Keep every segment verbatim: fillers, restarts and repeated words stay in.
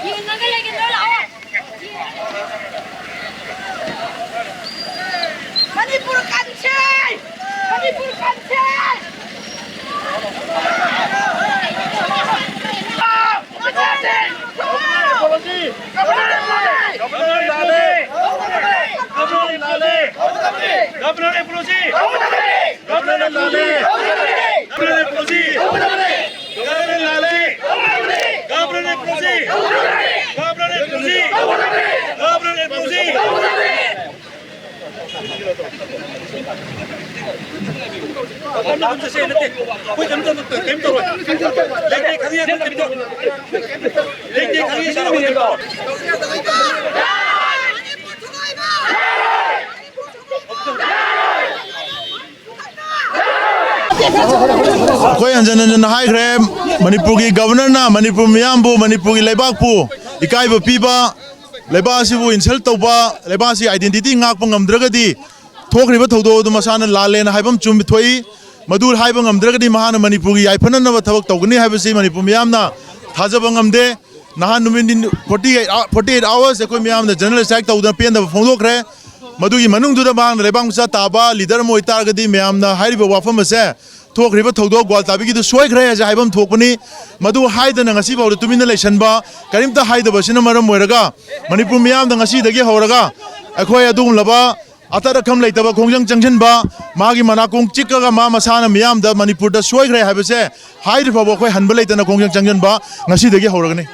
ꯌꯦꯡꯉꯒ ꯂꯩꯒꯦ, ꯅꯣꯏ ꯂꯥꯛꯑꯣ꯫ ꯃꯅꯤꯄꯨꯔ ꯀꯟꯁꯦ! ꯃꯅꯤꯄꯨꯔ ꯀꯟꯁꯦ! Governor ꯂꯥꯜꯂꯦ! Governor ꯂꯥꯜꯂꯦ! Governor ꯂꯥꯜꯂꯦ! Governor ꯂꯥꯜꯂꯦ! Governor ꯂꯥꯜꯂꯦ! Governor ꯂꯥꯜꯂꯦ! Governor ꯂꯥꯜꯂꯦ! Governor ꯂꯥꯜꯂꯦ! Governor ꯂꯥꯜꯂꯦ! Governor ꯂꯥꯜꯂꯦ! ꯑꯩꯈꯣꯏ ꯀꯩꯝ ꯇꯧ-, ꯀꯩꯝ ꯇꯧꯔꯣꯏ꯫ ꯂꯩꯇꯦ ꯈꯪꯉꯤ, ꯑꯩꯈꯣꯏ ꯀꯩꯝ ꯇꯧꯔꯣꯏ꯫ ꯂꯩꯇꯦ ꯈꯪꯉꯤ, ꯁꯥꯔ, ꯑꯩꯈꯣꯏ ꯀꯩꯝ ꯇꯧꯔꯣꯏ꯫ ꯑꯩꯈꯣꯏ ꯍꯟꯖꯟ ꯍꯟꯖꯟꯅ ꯍꯥꯏꯈ꯭ꯔꯦ, ꯃꯅꯤꯄꯨꯔꯒꯤ ꯒꯕꯔꯅꯔꯅ ꯃꯅꯤꯄꯨꯔ ꯃꯤꯌꯥꯝꯕꯨ, ꯃꯅꯤꯄꯨꯔꯒꯤ ꯂꯩꯕꯥꯛꯄꯨ ꯏꯀꯥꯏꯕ ꯄꯤꯕ, ꯂꯩꯕꯥꯛ ꯑꯁꯤꯕꯨ insult ꯇꯧꯕ, ꯂꯩꯕꯥꯛ ꯑꯁꯤꯒꯤ identity ꯉꯥꯛꯄ ꯉꯝꯗ꯭ꯔꯒꯗꯤ ꯊꯣꯛꯈ꯭ꯔꯤꯕ ꯊꯧꯗꯣꯛ ꯑꯗꯨ ꯃꯁꯥꯅ ꯂꯥꯜꯂꯦꯅ ꯍꯥꯏꯕ ꯑꯃ ꯆꯨꯝ ꯊꯣꯛꯏ꯫ ꯃꯗꯨ ꯍꯥꯏꯕ ꯉꯝꯗ꯭ꯔꯒꯗꯤ ꯃꯍꯥꯛꯅ ꯃꯅꯤꯄꯨꯔꯒꯤ ꯌꯥꯏꯐꯅꯅꯕ ꯊꯕꯛ ꯇꯧꯒꯅꯤ ꯍꯥꯏꯕꯁꯤ ꯃꯅꯤꯄꯨꯔ ꯃꯤꯌꯥꯝꯅ ꯊꯥꯖꯕ ꯉꯝꯗꯦ꯫ ꯅꯍꯥꯟ ꯅꯨꯃꯤꯠ ꯅꯤ-, forty eight hou-, forty eight hours ꯑꯩꯈꯣꯏ ꯃꯤꯌꯥꯝꯅ general strike ꯇꯧꯗꯨꯅ ꯄꯦꯟꯗꯕ ꯐꯣꯡꯗꯣꯛꯈ꯭ꯔꯦ꯫ ꯃꯗꯨꯒꯤ ꯃꯅꯨꯡꯗꯨꯗ ꯃꯍꯥꯛꯅ ꯂꯩꯕꯥꯛ ꯃꯆꯥ ꯇꯥꯕ leader ꯑꯃ ꯑꯣꯏꯇꯥꯔꯒꯗꯤ ꯃꯌꯥꯝꯅ ꯍꯥꯏꯔꯤꯕ ꯋꯥꯐꯝ ꯑꯁꯦ ꯊꯣꯛꯈ꯭ꯔꯤꯕ ꯊꯧꯗꯣꯛ ꯒ꯭ꯋꯥꯜꯇꯥꯕꯤꯒꯤꯗꯨ ꯁꯣꯏꯈ꯭ꯔꯦ ꯍꯥꯏꯁꯦ ꯍꯥꯏꯐꯝ ꯊꯣꯛꯄꯅꯤ꯫ ꯃꯗꯨ ꯍꯥꯏꯗꯅ ꯉꯁꯤ ꯐꯥꯎꯗ ꯇꯨꯃꯤꯟꯅ ꯂꯩꯁꯟꯕ, ꯀꯔꯤꯝꯇ ꯍꯥꯏꯗꯕꯁꯤꯅ ꯃꯔꯝ ꯑꯣꯏꯔꯒ ꯃꯅꯤꯄꯨꯔ ꯃꯤꯌꯥꯝꯗ ꯉꯁꯤꯗꯒꯤ ꯍꯧꯔꯒ ꯑꯩꯈꯣꯏ ꯑꯗꯨꯒꯨꯝꯂꯕ ꯑꯇꯠ ꯑꯈꯝ ꯂꯩꯇꯕ ꯈꯣꯡꯖꯪ ꯆꯪꯁꯤꯟꯕ, ꯃꯥꯒꯤ ꯃꯅꯥꯀꯣꯡ ꯆꯤꯛꯀꯒ ꯃꯥ ꯃꯁꯥꯅ ꯃꯤꯌꯥꯝꯗ ꯃꯅꯤꯄꯨꯔꯗ ꯁꯣꯏꯈ꯭ꯔꯦ ꯍꯥꯏꯕꯁꯦ ꯍꯥꯏꯗ꯭ꯔꯤ ꯐꯥꯎꯕ ꯑꯩꯈꯣꯏ ꯍꯟꯕ ꯂꯩꯇꯅ ꯈꯣꯡꯖꯪ ꯆꯪꯁꯤꯟꯕ ꯉꯁꯤꯗꯒꯤ ꯍꯧꯔꯒꯅꯤ꯫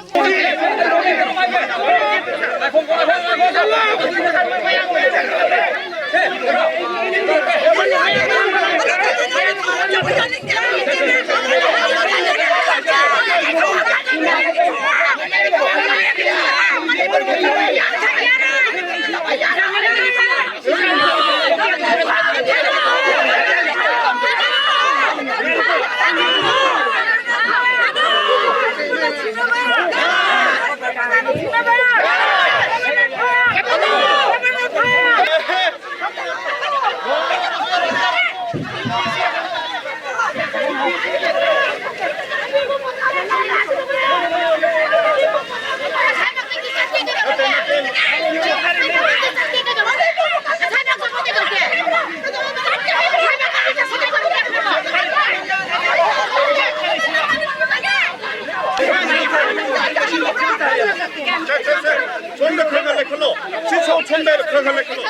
ꯁꯣꯝꯗ ꯈꯔ ꯈꯔ ꯂꯩꯈꯠꯂꯣ꯫ ꯁꯤ ꯁꯣꯝ, ꯁꯣꯝꯗ ꯈꯔ ꯈꯔ ꯂꯩꯈꯠꯂꯣ꯫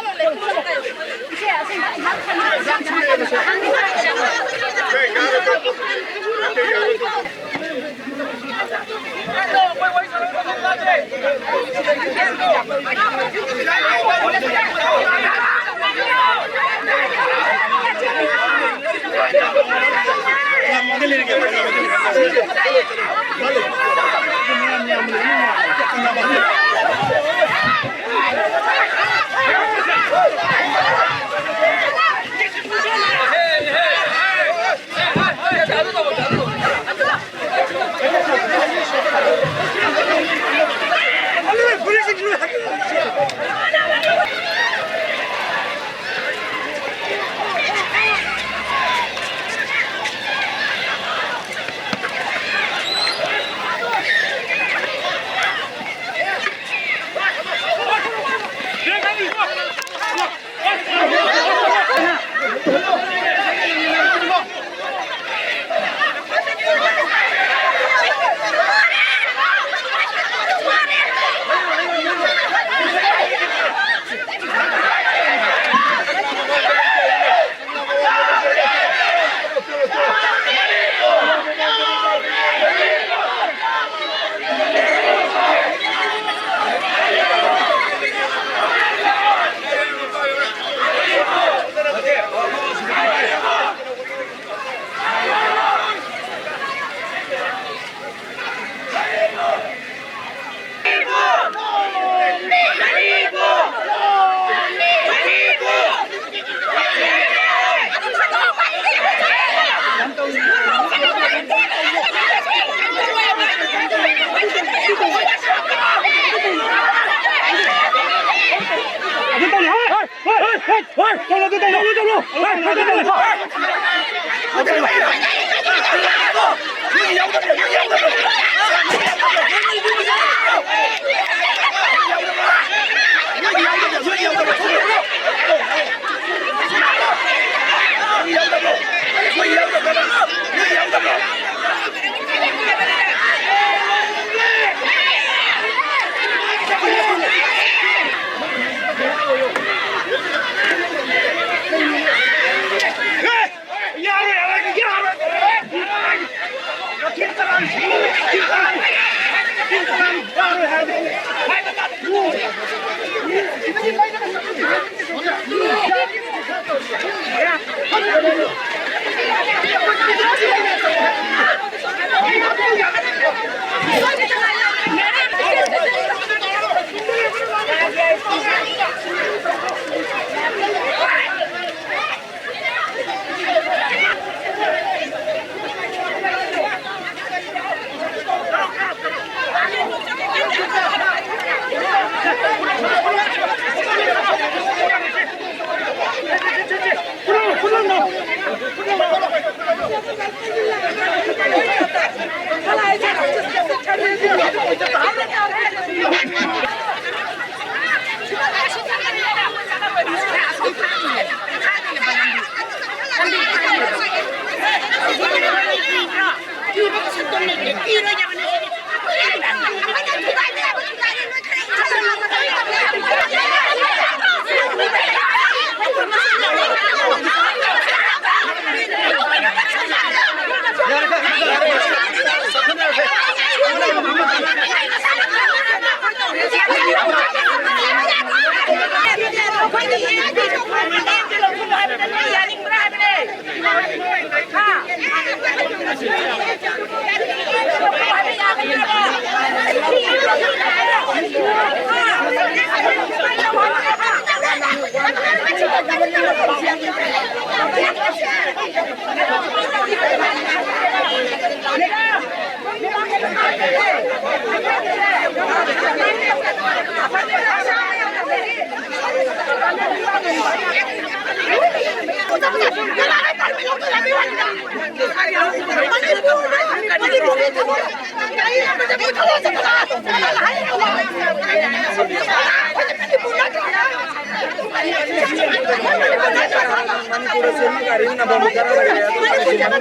ꯃꯅꯤꯄꯨꯔꯗ ꯁꯦꯝꯕ ꯒꯥꯔꯤꯅ ꯅꯝꯕꯣꯜꯗ ꯆꯠꯂꯒ ꯂꯩꯔꯦ꯫ ꯑꯗꯨ ꯒꯥꯔꯤ ꯁꯦꯝꯕ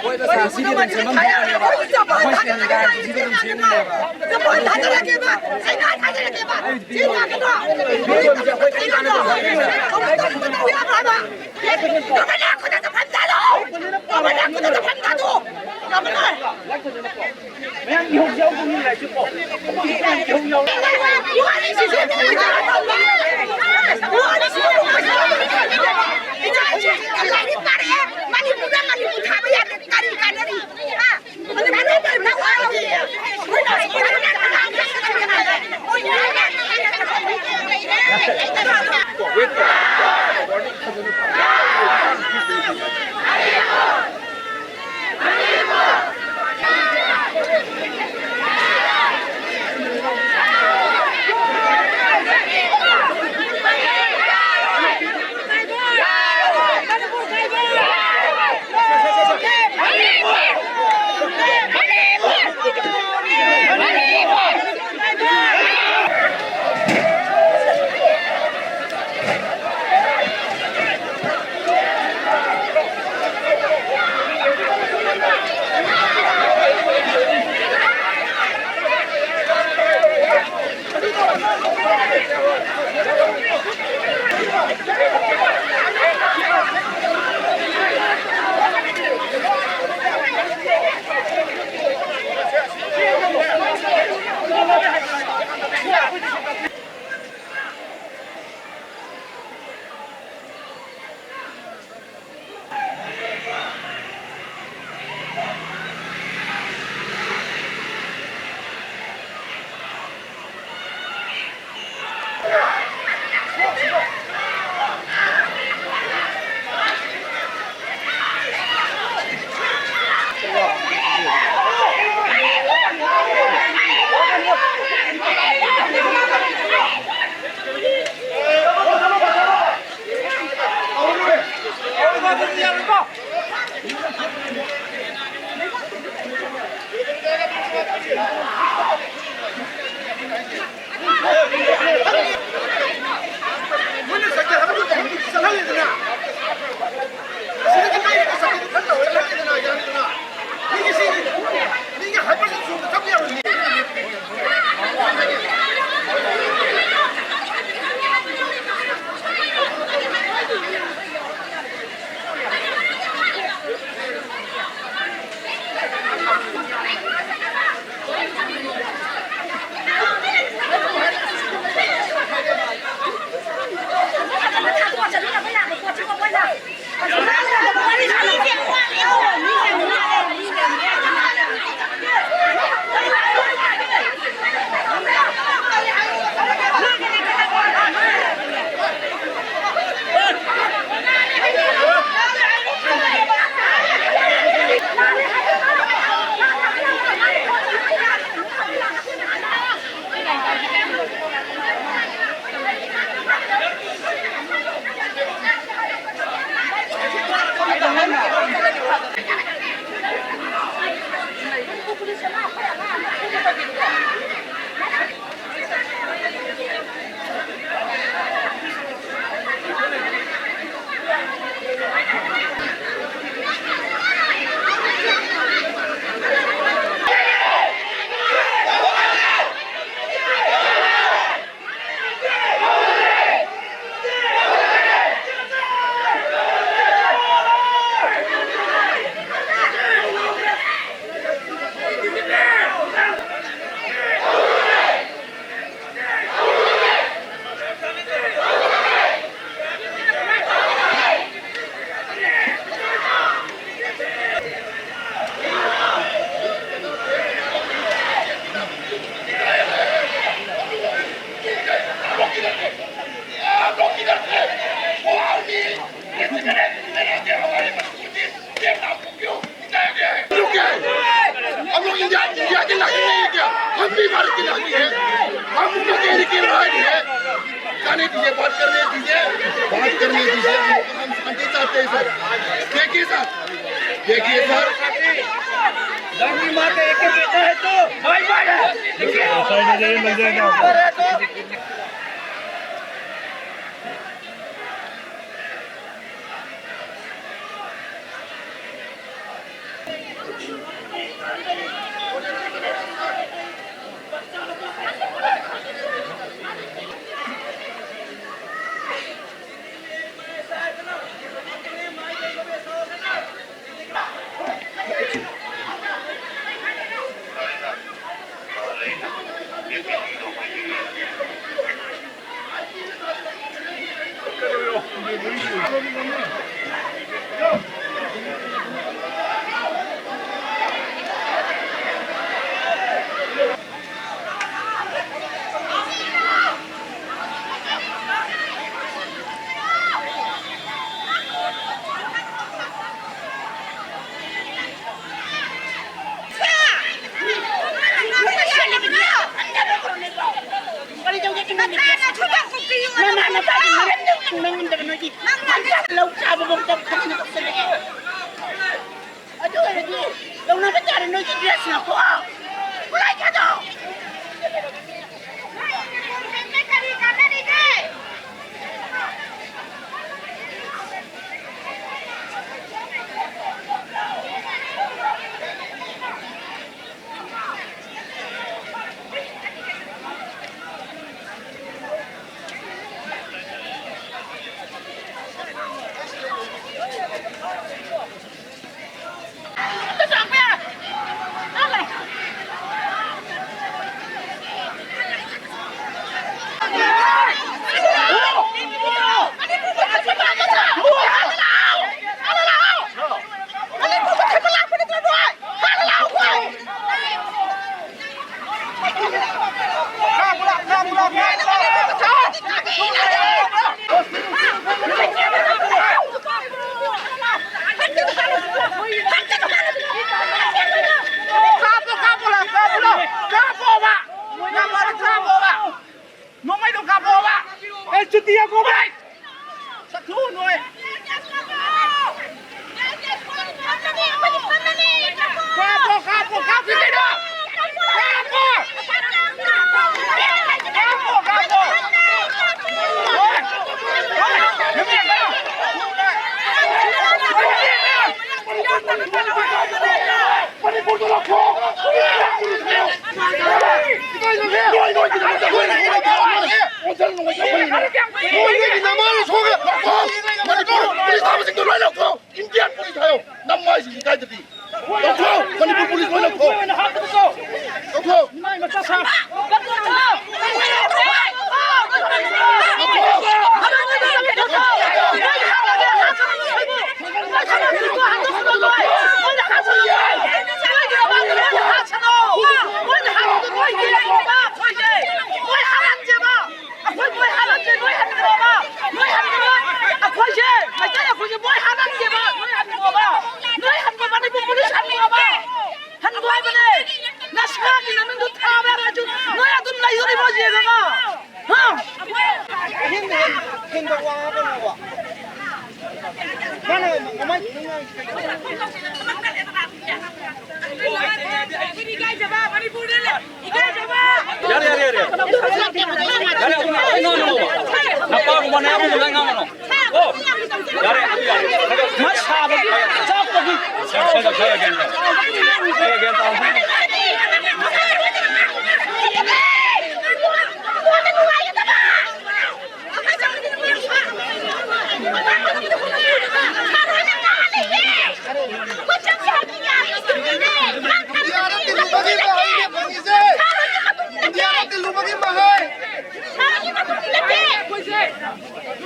ꯍꯣꯏ, ꯁꯥꯔ, ꯁꯤꯗꯤ ꯑꯗꯨꯝ ꯁꯦꯝꯍꯟꯕꯤꯒꯅꯦꯕ꯫ ꯑꯩꯈꯣꯏ ꯁꯦꯝꯕ ꯒꯥꯔꯤꯁꯤ ꯁꯤꯗꯤ ꯑꯗꯨꯝ ꯁꯦꯝꯒꯅꯦꯕ꯫ ꯃꯌꯥꯝ ꯏꯍꯧ ꯌꯥꯎꯕ ꯃꯤ ꯂꯥꯏꯁꯨ ꯀꯣ꯫ ꯑꯩꯈꯣꯏꯁꯨ ꯏꯍꯧ ꯌꯥꯎ-, ꯂꯥꯏꯔꯤꯛ ꯄꯥꯔꯛꯑꯦ, ꯃꯅꯤꯄꯨꯔꯗ ꯃꯅꯤꯄꯨꯔ ꯊꯥꯕ ꯌꯥꯗꯦ, ꯀꯔꯤ ꯀꯥꯟꯅꯔꯤ? ꯍꯥ? बात करने दीजिए, बात करने दीजिए। हम, हम शांति चाहते हैं सर। देखिए सर, देखिए सर। धरती माँ का एक ही बेटा है तो भाई भाई है। देखिए। साइड हो जाइए, लग जाएगा आपको। ꯅꯃꯥ ꯅꯄꯥꯒꯤ ꯃꯔꯝꯗ ꯅꯪꯉꯣꯟꯗꯒ ꯅꯣꯏꯒꯤ ꯂꯧ ꯆꯥꯕꯐꯧꯗ ꯐꯖꯅ ꯇꯧꯁꯜꯂꯛꯑꯦ꯫ ꯑꯗꯨ ꯑꯣꯏꯔꯗꯤ ꯂꯧꯅꯕ ꯇꯥꯔꯦ ꯅꯣꯏꯒꯤ ꯗ꯭ꯔꯦꯁ ꯉꯥꯛꯇꯣꯛꯑꯣ꯫ ꯈꯨꯠꯂꯥꯏ ꯊꯥꯗꯣꯛꯑꯣ꯫ ꯅꯣꯏꯒꯤ ꯅꯃꯥꯅ ꯁꯣꯛꯑꯒ ꯂꯧꯊꯣꯛ! ꯃꯅꯤꯄꯨꯔ ꯄꯨꯂꯤꯁ ꯊꯥꯕꯁꯤꯡꯗꯣ ꯂꯣꯏ ꯂꯧꯊꯣꯛ! ꯏꯟꯗꯤꯌꯥꯟ ꯄꯨꯂꯤꯁ ꯍꯥꯏꯌꯣ! ꯅꯝꯃꯥꯏꯁꯤꯡꯁꯤ ꯀꯥꯏꯗꯗꯤ! ꯂꯧꯊꯣꯛ! ꯃꯅꯤꯄꯨꯔ ꯄꯨꯂꯤꯁ ꯂꯣꯏ ꯂꯧꯊꯣꯛ! ꯂꯧꯊꯣꯛ! ꯑꯩꯈꯣꯏ ꯃꯣꯏ ꯍꯥꯜꯂꯛꯇꯦ, ꯅꯣꯏ ꯍꯟꯈ꯭ꯔꯣꯕ, ꯅꯣꯏ ꯍꯟꯈ꯭ꯔꯣ꯫ ꯑꯩꯈꯣꯏꯁꯦ, ꯃꯩꯇꯩ ꯑꯩꯈꯣꯏꯁꯦ ꯃꯣꯏ ꯍꯥꯜꯂꯛꯇꯦꯕ, ꯅꯣꯏ ꯍꯟꯈ꯭ꯔꯣꯕ, ꯅꯣꯏ ꯍꯟꯈ꯭ꯔꯣ, ꯃꯅꯤꯄꯨꯔ ꯄꯨꯂꯤꯁ ꯍꯟꯈ꯭ꯔꯣꯕ, ꯍꯟꯈ꯭ꯔꯣ ꯍꯥꯏꯕꯅꯦ꯫ ꯅꯁꯥꯒꯤ ꯅꯃꯤꯡꯗꯣ ꯊꯥꯕ ꯌꯥꯔꯁꯨ ꯅꯣꯏ ꯑꯗꯨꯝ ꯂꯩꯗꯣꯔꯤꯕꯣ ꯌꯦꯡꯉꯒ? ꯍꯥ? ꯑꯍꯦꯟꯕ ꯍꯦꯟ-, ꯍꯦꯟꯕ ꯋꯥ ꯍꯥꯏꯕꯅꯣꯕ? ꯃꯥꯅ ꯃꯃꯥꯏ ꯈꯤꯇꯪ ꯉꯥꯡꯉꯤ꯫ ꯌꯥꯔꯦ, ꯌꯥꯔꯦ, ꯌꯥꯔꯦ꯫ ꯌꯥꯔꯦ, ꯑꯗꯨꯝ ꯂꯥꯛꯑꯣ, ꯏꯅꯥꯎ, ꯏꯅꯥꯎ꯫ ꯅꯄꯥꯒꯨꯝꯕ ꯅꯌꯥꯝꯕꯒꯨꯝꯕ ꯉꯥꯡꯒꯅꯨ꯫ ꯀꯣ? ꯌꯥꯔꯦ, ꯑꯗꯨ ꯌꯥꯔꯦ꯫ ꯃꯥ ꯁꯥꯕꯒꯤ, ꯆꯥꯛꯄꯒꯤ꯫ ꯁꯥ-, ꯁꯥ-, ꯁꯥ-, ꯁꯥ-, ꯒ꯭ꯌꯥꯟ ꯇꯥꯎ꯫ ꯁꯥ-, ꯒ꯭ꯌꯥꯟ ꯇꯥꯎ꯫ ꯏꯟꯗꯤꯌꯥꯗ ꯇꯤꯜꯂꯨꯕꯒꯤ ꯃꯍꯩꯅꯦ ꯐꯪꯉꯤꯁꯦ꯫ ꯏꯟꯗꯤꯌꯥꯗ ꯇꯤꯜꯂꯨꯕꯒꯤ ꯃꯍꯩ꯫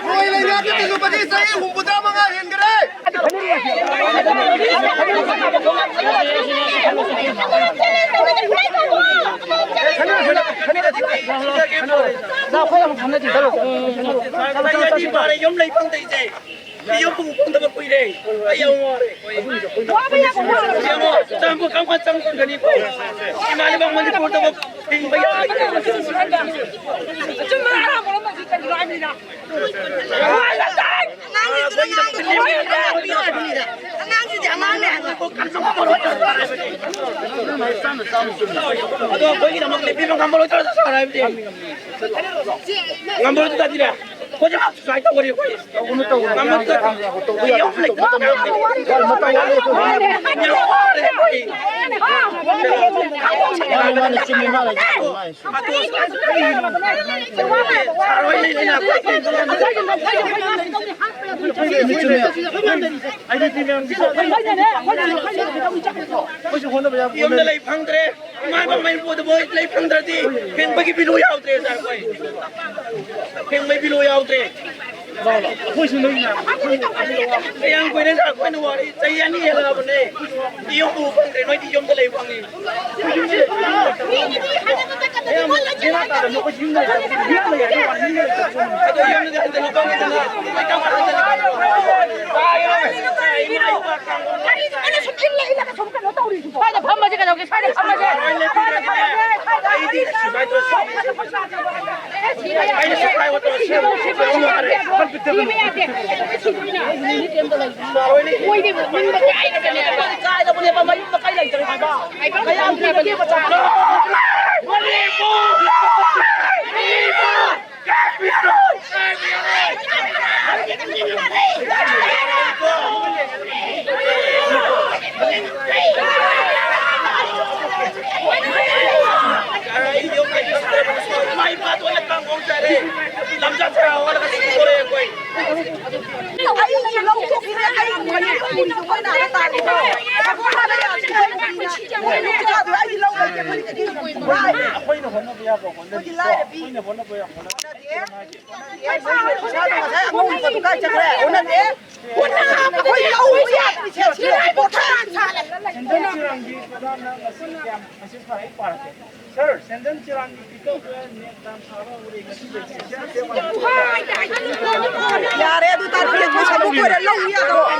ꯃꯣꯏ ꯂꯩꯉꯥꯛꯇ ꯇꯤꯜꯂꯨꯕꯒꯤ ꯆꯍꯤ ꯍꯨꯝꯐꯨꯇꯔꯥ ꯃꯉꯥ ꯍꯦꯟꯈ꯭ꯔꯦ꯫ ꯌꯨꯝ ꯂꯩ ꯐꯪꯗꯩꯁꯦ꯫ ꯑꯩ ꯌꯨꯝ ꯄꯨ ꯐꯪꯗꯕ ꯀꯨꯏꯔꯦ꯫ ꯑꯩ ꯌꯥꯝ ꯋꯥꯔꯦ꯫ ꯌꯦꯡꯉꯣ, ꯆꯪꯕ ꯀꯔꯝ ꯀꯥꯟ ꯆꯪꯉꯛꯀꯅꯤ? ꯏꯃꯥ ꯂꯩꯕꯥꯛ ꯃꯅꯤꯄꯨꯔꯗꯕꯨ ꯍꯤꯡꯕ ꯌꯥꯔꯣꯏ꯫ ꯑꯉꯥꯡꯁꯤꯗꯤ ꯑꯉꯥꯡꯅꯦ ꯍꯥꯏꯕ꯫ ꯑꯗꯣ ꯑꯩꯈꯣꯏꯒꯤꯗꯃꯛ ꯂꯦꯞꯄꯤꯕ ꯉꯝꯃꯔꯣꯏꯗ꯭ꯔꯥ ꯁꯥꯔ ꯍꯥꯏꯕꯗꯤ? ꯉꯝꯃꯔꯣꯏꯗ꯭ꯔꯥ ꯇꯥꯗꯤꯅꯦ? ꯍꯧꯖꯤꯛ ꯁꯨꯃꯥꯏꯅ ꯇꯧꯒꯅꯤ ꯑꯩꯈꯣꯏ꯫ ꯇꯧꯒꯅꯨ, ꯇꯧꯒꯅꯨ꯫ ꯉꯝꯃꯔꯣꯏꯗ꯭ꯔꯥ? ꯑꯩꯈꯣꯏ ꯌꯥꯝ ꯂꯩꯇꯦ꯫ ꯃꯇꯝ ꯋꯥꯠꯂꯤ ꯑꯩꯈꯣꯏ꯫ ꯌꯥꯝ ꯋꯥꯔꯦ ꯑꯩꯈꯣꯏ꯫ ꯃꯥꯅ ꯆꯨꯝꯃꯤ, ꯃꯥꯅ ꯆꯨꯝꯃꯤ, ꯃꯥꯅ ꯆꯨꯝꯃꯤ꯫ ꯁꯥꯔ ꯍꯣꯏ ꯂꯩꯔꯤꯅ ꯑꯩꯈꯣꯏ ꯀꯩꯅꯣ ꯑꯩꯈꯣꯏꯁꯨ ꯍꯣꯠꯅꯕ ꯌꯥꯕ ꯌꯨꯝꯗ ꯂꯩ ꯐꯪꯗ꯭ꯔꯦ꯫ ꯏꯃꯥ ꯏꯄꯥ ꯃꯩ ꯄꯨꯗꯕ ꯂꯩ ꯐꯪꯗ꯭ꯔꯗꯤ ꯍꯤꯡꯕꯒꯤ ꯚꯦꯂꯨ ꯌꯥꯎꯗ꯭ꯔꯦ ꯁꯥꯔ ꯑꯩꯈꯣꯏ꯫ ꯍꯤꯡꯕꯒꯤ ꯚꯦꯂꯨ ꯌꯥꯎꯗ꯭ꯔꯦ꯫ ꯑꯩꯈꯣꯏꯁꯨ ꯅꯣꯏꯅ ꯀꯌꯥꯝ ꯀꯨꯏꯔꯦ ꯁꯥꯔ ꯑꯩꯈꯣꯏꯅ ꯋꯥꯔꯤ ꯆꯍꯤ ꯑꯅꯤ ꯍꯦꯜꯂꯛꯑꯕꯅꯦ꯫ ꯌꯨꯝ ꯎꯕ ꯐꯪꯗ꯭ꯔꯦ, ꯅꯣꯏꯗꯤ ꯌꯨꯝꯗ ꯂꯩ ꯐꯪꯉꯤ꯫ ꯑꯗꯣ ꯌꯨꯝꯗꯗꯤ ꯍꯟꯖꯤꯜꯂꯨ ꯐꯪꯉꯤꯗꯅ, ꯃꯣꯏ ꯀꯔꯝ ꯀꯥꯟꯗ ꯍꯟꯖꯤꯜꯂꯨ ꯐꯪꯉꯤꯗꯅ? ꯀꯔꯤꯅꯣ ꯑꯩꯅ ꯁꯨꯝ ꯏꯜꯂ ꯏꯜꯂꯒ ꯁꯨꯝ ꯀꯩꯅꯣ ꯇꯧꯔꯤꯁꯤꯕꯣ? ꯁ꯭ꯋꯥꯏꯗ ꯐꯝꯃꯁꯦ ꯀꯩꯗꯧꯒꯦ? ꯁ꯭ꯋꯥꯏꯗ ꯐꯝꯃꯁꯦ꯫ ꯁ꯭ꯋꯥꯏꯗ ꯐꯝꯃꯁꯦ꯫ ꯑꯩꯗꯤ ꯁꯨꯃꯥꯏꯅ ꯇꯧꯔ ꯁꯣꯛ-, ꯑꯩꯅ ꯁꯨꯃꯥꯏꯅ ꯇꯧꯔ ꯁꯦꯝꯕ ꯁꯦꯝꯕ ꯌꯥꯔꯦ꯫ ꯁꯤꯕ ꯌꯥꯗꯦ꯫ ꯁꯥꯔ ꯍꯣꯏꯅ ꯃꯣꯏꯗꯤ ꯅꯤꯡꯕ ꯀꯥꯏꯔꯒꯅꯦ꯫ ꯀꯥꯏꯗꯕꯅꯦꯕ, ꯃꯌꯨꯝꯗ ꯀꯩ ꯂꯩꯇ꯭ꯔꯦ ꯍꯥꯏꯕ? ꯃꯌꯥꯝꯒꯤ ꯃꯇꯦꯡ ꯃꯆꯥ꯫ ꯏꯃꯥ ꯏꯄꯥꯗꯣ ꯑꯩꯅ ꯀꯥꯡ ꯈꯣꯡ ꯆꯥꯏꯔꯦ꯫ ꯂꯝꯖꯥ ꯁꯦꯔꯥ ꯍꯣꯜꯂꯒ ꯁꯤꯗꯣꯔꯦ ꯑꯩꯈꯣꯏ꯫ ꯑꯩꯒꯤ ꯂꯧ ꯊꯣꯛꯈꯤꯔꯦ, ꯑꯩ ꯃꯣꯏꯅ ꯑꯥꯗ ꯇꯥꯔꯤꯗꯣ꯫ ꯁꯒꯣꯜ ꯍꯥꯟꯅ ꯌꯥꯗ꯭ꯔꯤ, ꯃꯣꯏꯅ ꯀꯨꯏꯅ ꯁꯤꯖꯤꯟꯅꯔꯦ꯫ ꯃꯣꯏꯅ ꯆꯥꯗꯣ ꯑꯩꯒꯤ ꯂꯧ ꯂꯩꯇꯦ, ꯃꯣꯏꯅ ꯀꯔꯤ ꯋꯥꯏ? ꯑꯩꯈꯣꯏꯅ ꯍꯣꯠꯅꯕ ꯌꯥꯕ ꯍꯣꯠꯅꯔꯤ꯫ ꯑꯩꯈꯣꯏꯅ ꯍꯣꯠꯅꯕ ꯌꯥꯕ ꯍꯣꯠꯅꯔꯤ꯫ ꯄꯩꯁꯥꯗꯣ ꯉꯁꯥꯏ ꯑꯉꯧꯕꯗꯣ ꯀꯥꯏ ꯆꯠꯈ꯭ꯔꯦ? ꯍꯣꯠꯅꯗꯦ꯫ ꯍꯣꯠꯅꯕ ꯑꯩꯈꯣꯏ ꯂꯧ ꯌꯥꯗ꯭ꯔꯤꯁꯦ ꯁꯤ ꯄꯣꯊꯥ ꯁꯦꯟꯖꯟ ꯆꯦꯔꯥꯡꯒꯤ ꯄ꯭ꯔꯙꯥꯟꯅ ꯉꯁꯤ ꯀꯌꯥꯝ ꯃꯦꯁꯦꯖ ꯊꯥꯔꯛꯏ ꯄꯥꯔꯛꯀꯦ꯫ ꯁꯥꯔ, ꯁꯦꯟꯖꯟ ꯆꯦꯔꯥꯡꯒꯤ ꯄꯤꯛꯑꯞ ꯅꯦꯠ ꯌꯥꯝ ꯁꯥꯕ ꯍꯧꯔꯦ ꯉꯁꯤꯗꯒꯤ꯫ ꯌꯥꯔꯦ, ꯑꯗꯨ ꯇꯥꯔꯗꯤ ꯑꯩꯈꯣꯏ ꯁꯥꯃꯨ ꯀꯣꯏꯔ ꯂꯧ ꯌꯥꯗꯕ꯫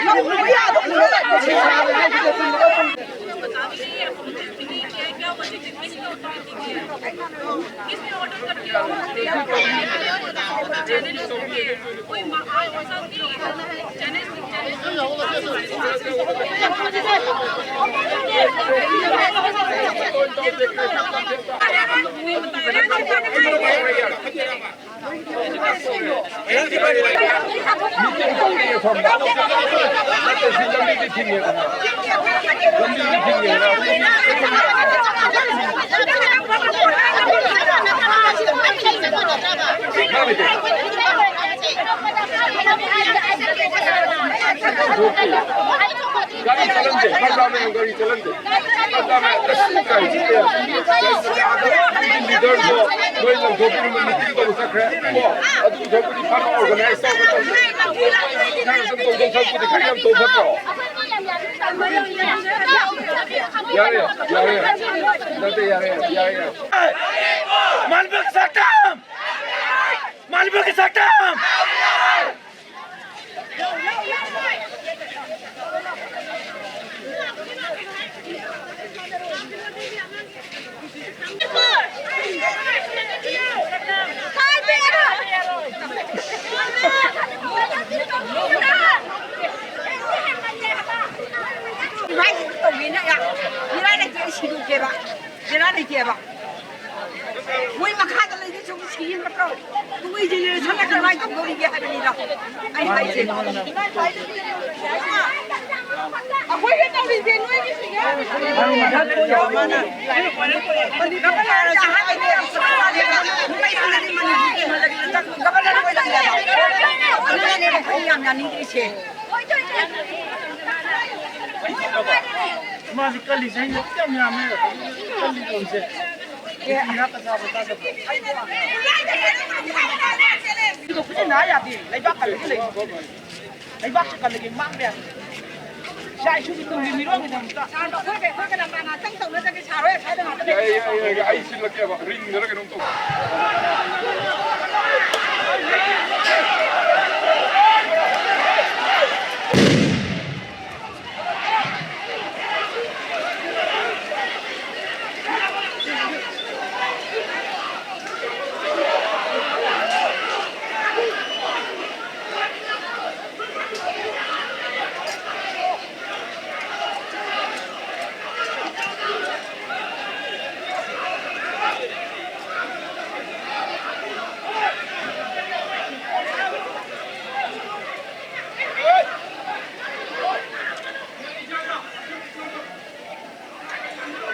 ꯂꯧ ꯎꯕ ꯌꯥꯗꯕ꯫ ꯒꯥꯔꯤ ꯆꯠꯍꯟꯁꯦ, ꯄꯟꯖꯥꯕ ꯃꯌꯥꯝ ꯒꯥꯔꯤ ꯆꯠꯍꯟꯁꯦ꯫ ꯄꯟꯖꯥꯕ ꯃꯌꯥꯝ ꯉꯁꯤ ꯒꯥꯔꯤ ꯆꯠꯇꯦ꯫ ꯒꯥꯔꯤ ꯆꯠꯇꯦ꯫ ꯑꯥꯗ ꯂꯤꯗꯔꯗꯣ ꯃꯣꯏ ꯂꯪꯊꯣꯛꯄꯤꯔꯝꯕ ꯃꯤꯇꯤꯡ ꯇꯧꯕ ꯆꯠꯈ꯭ꯔꯦ꯫ ꯀꯣ? ꯑꯗꯨ ꯄꯨꯊꯣꯛꯄꯗꯤ ꯐꯅ ꯑꯣꯔꯒꯅꯥꯏꯖ ꯇꯧꯒꯗꯕꯅꯤ꯫ ꯈꯔ ꯁꯨꯝ ꯇꯧꯗꯧ ꯁꯔꯨꯛꯄꯨꯗꯤ ꯈꯔ ꯌꯥꯝ ꯇꯧ ꯐꯠꯇ꯭ꯔꯣ? ꯌꯥꯔꯦ, ꯌꯥꯔꯦ꯫ ꯅꯠꯇꯦ, ꯌꯥꯔꯦ, ꯌꯥꯔꯦ, ꯌꯥꯔꯦ꯫ ꯃꯥꯜꯕꯤꯒꯤ ꯁꯛꯇꯝ! ꯃꯥꯜꯕꯤꯒꯤ ꯁꯛꯇꯝ! ꯏꯕꯥꯅꯤ ꯇꯧꯒꯦꯅ ꯌꯥ-, ꯏꯔꯥꯏ ꯂꯩꯇꯦ, ꯑꯩ ꯁꯤꯗꯣꯛꯀꯦꯕ꯫ ꯕꯦꯔꯥ ꯂꯩꯇꯦꯕ꯫ ꯃꯣꯏ ꯃꯈꯥꯗ ꯂꯩꯒꯦ ꯁꯨꯝ ꯁꯤꯒꯤ ꯅꯠꯇ꯭ꯔꯣ? ꯅꯣꯏꯁꯦ ꯁꯣꯝꯗ ꯀꯃꯥꯏꯅ ꯇꯧꯗꯧꯔꯤꯒꯦ ꯍꯥꯏꯕꯅꯤꯗ ꯑꯩ ꯍꯥꯏꯁꯦ꯫ ꯑꯩꯈꯣꯏꯅ ꯇꯧꯔꯤꯁꯦ ꯅꯣꯏꯒꯤ ꯁꯤꯒꯦ꯫ ꯒꯕꯔꯅꯔ ꯑꯣꯏꯔꯝꯃꯦꯕ꯫ ꯑꯗꯨꯅꯅꯦꯕ ꯑꯩꯈꯣꯏ ꯌꯥꯝ ꯌꯥꯅꯤꯡꯗ꯭ꯔꯤꯁꯦ꯫ ꯃꯥꯁꯤ ꯀꯜꯂꯤꯁꯦ ꯑꯩꯅ ꯌꯥꯝ ꯌꯥꯝꯃꯦ꯫ ꯀꯜꯂꯤ ꯂꯣꯟꯁꯦ꯫ ꯅꯨꯄꯤ ꯉꯥꯛꯇ ꯆꯥꯕ ꯆꯥꯗꯕ꯫ ꯑꯗꯨꯒ ꯈꯨꯖꯤꯟ ꯍꯥ ꯌꯥꯗꯦ꯫ ꯂꯩꯕꯥꯛ ꯀꯜꯂꯒ ꯂꯩ꯫ ꯂꯩꯕꯥꯛꯁꯦ ꯀꯜꯂꯒꯦ ꯃꯥꯡꯕ ꯌꯥꯗꯦ꯫ ꯏꯆꯥ ꯏꯁꯨꯒꯤ ꯇꯨꯡꯒꯤ ꯃꯤꯔꯣꯜꯒꯤꯗꯃꯛꯇ꯫ ꯁꯥꯔ, ꯃꯈꯣꯏꯒ ꯑꯩꯈꯣꯏꯒ ꯂꯝꯕꯥ ꯉꯥꯛꯇꯪ ꯇꯧꯅꯗꯒꯦ꯫ ꯁꯥꯔ ꯍꯣꯏ ꯑꯁ꯭ꯋꯥꯏꯗ ꯉꯥꯛꯇ ꯂꯩ꯫ ꯌꯥꯏ, ꯌꯥꯏ, ꯌꯥꯏ, ꯌꯥꯏ꯫ ꯑꯩ ꯁꯤꯜꯂꯛꯀꯦꯕ꯫ ꯔꯤꯡꯗꯔ ꯀꯩꯅꯣꯝ ꯇꯧ꯫